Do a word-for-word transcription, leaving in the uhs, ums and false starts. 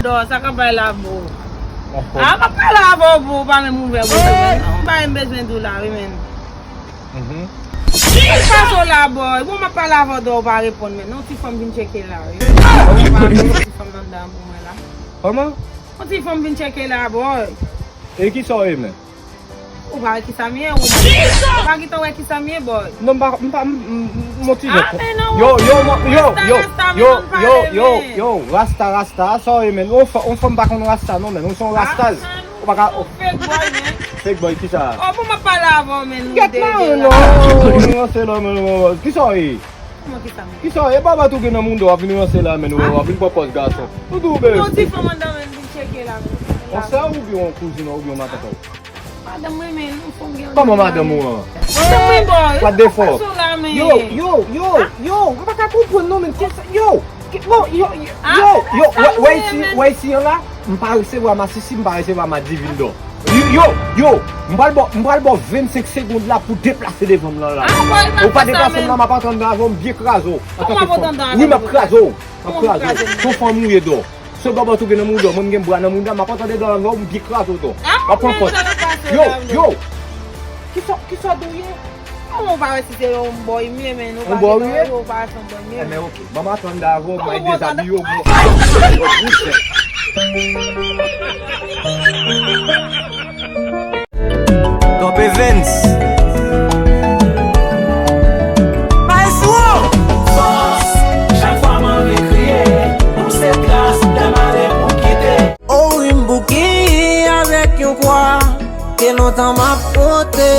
Dò, sa k ap bay la, bro? Ah, m ap pale avè w, bro, ou pa menm ouvè bouch ou, men. Yon bagay m bezwen di w la, wi, men. Sa k pase w la, boy? Bon, m ap pale avè w, dò, ou pa reponn, men. Non, ti fanm vin tcheke la, wi. Ou pa reponn, ti fanm nan anndan pou mwen la. Kòman? Yon ti fanm vin tcheke la, boy. E kisa w ye, men? Ou pa wè kisa m ye, ou pa gentan wè kisa m ye, boy. Non, m pa, m pa, m, m, m, mon ti jan. Ah, men non, yo, yo, yo, yo, yo, yo, yo, rasta, rasta, sa w ye, men. Yon fanm pa konn rasta, non, men. Ou se yon rasta. Ou pa ka. Fake boy, men. Fake boy, kisa? Oh, bon, m ap pale avè w, men, nou de la. Non, non, se la, men, kisa w ye? Kòman kisa m ye? Kisa w ye? E baba tou gen nan moun do, w ap vin ranse la, men, w ap vin pran pòz gason. Nou tou, men. Yon ti fanm anndan, men, vin tcheke la, men. Yon sè w oubyen yon kouzin w oubyen yon matant w? Madanm mwen, men, yon fanm gen. Kòman madanm ou an? Madanm mwen, boy. What the fuck? Yo, yo, yo, yo, m pa ka konprann non, men, kisa, yo, ki, bon, yo, yo, yo, yo, wè, wè isi, wè isi an la, m pa resevwa masisi, m pa resevwa madivin dò. Yo, yo, yo, m pral ba w, m pral ba w vennsenk segonn la pou deplase devan m lan la. Ou pa deplase m lan, m ap antre anndan avè w, m byen kraze w. Wi, m ap kraze w. M ap kraze w. Se yon fanm ou ye dò. Se baba tou gen nan mouda w. Mwen m gen bra nan mouda m, m ap antre anndan avè w, m byen kraze w dò. M ap pran pòz. Yo, yo. Kisa, kisa w ye? Ou pa wè si se yon boy m ye, men ou pa gen yon boy m ye. Enben, ok. Ban m antre anndan avè w, mwen dezabiye w, bro. Top Events. Maestro! Fòs, chak fwa m anvi kriye, ou se glas, lè m ale pou kite. O rim bouki avèk yon kwa, ke lontan m ap konte.